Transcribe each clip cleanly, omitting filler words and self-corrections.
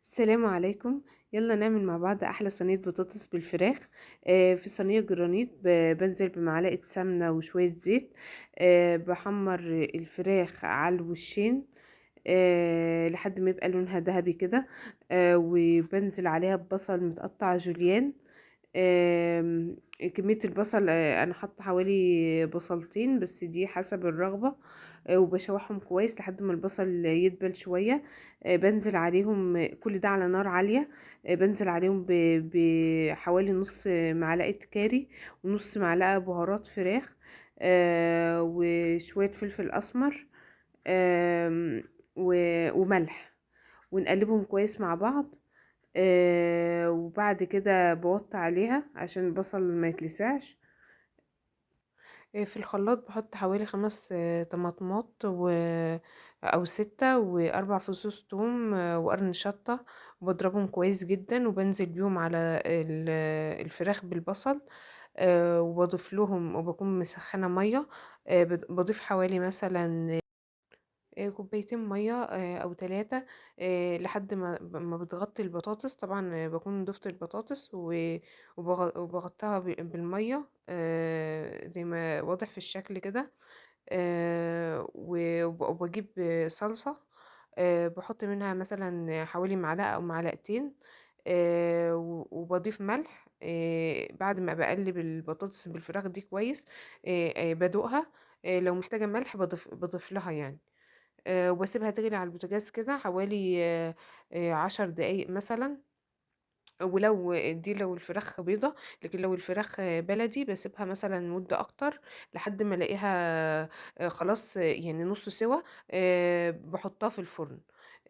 السلام عليكم. يلا نعمل مع بعض احلى صينية بطاطس بالفراخ. في صينية جرانيت بنزل بمعلقه سمنه وشوية زيت. بحمر الفراخ على الوشين، لحد ما يبقى لونها ذهبي كده. وبنزل عليها ببصل متقطع جوليان. آم، كمية البصل، انا حاطة حوالي بصلتين بس، دي حسب الرغبة. وبشوحهم كويس لحد ما البصل يدبل شوية. بنزل عليهم كل ده على نار عالية. بنزل عليهم بحوالي نص معلقة كاري، ونص معلقة بهارات فراخ، وشوية فلفل أسمر، آم، وملح، ونقلبهم كويس مع بعض. وبعد كده بوطي عليها عشان البصل ما يتلسعش. في الخلاط بحط حوالي 5 طماطمات او 6، و4 فصوص توم، وقرن شطة، وبضربهم كويس جدا، وبنزل بيهم على الفراخ بالبصل. وبضيف لهم، وبكون مسخنة مية. بضيف حوالي مثلا كوبايتين مية، او 3، لحد ما بتغطي البطاطس. طبعا بكون ضفت البطاطس وبغطيها بالمية، زي ما واضح في الشكل كده. وبجيب صلصة، بحط منها مثلا حوالي معلقة او معلقتين، وبضيف ملح. بعد ما بقلب البطاطس بالفراخ دي كويس، بدوقها، لو محتاجة ملح بضيف لها يعني. وباسيبها تغلي على البوتاجاز كده حوالي 10 دقايق مثلا. ولو دي لو الفراخ بيضة، لكن لو الفراخ بلدي بسيبها مثلا مدة أكتر لحد ما ألاقيها خلاص، يعني نص سوا. بحطها في الفرن.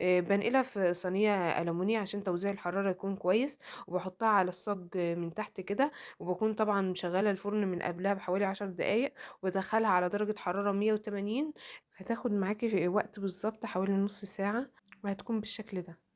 بنقلها في صينية ألمونيا عشان توزيع الحرارة يكون كويس، وبحطها على الصاج من تحت كده، وبكون طبعا مشغلة الفرن من قبلها بحوالي 10 دقايق، وبدخلها على درجة حرارة 180. هتاخد معاكي وقت بالظبط حوالي نص ساعة، وهتكون بالشكل ده.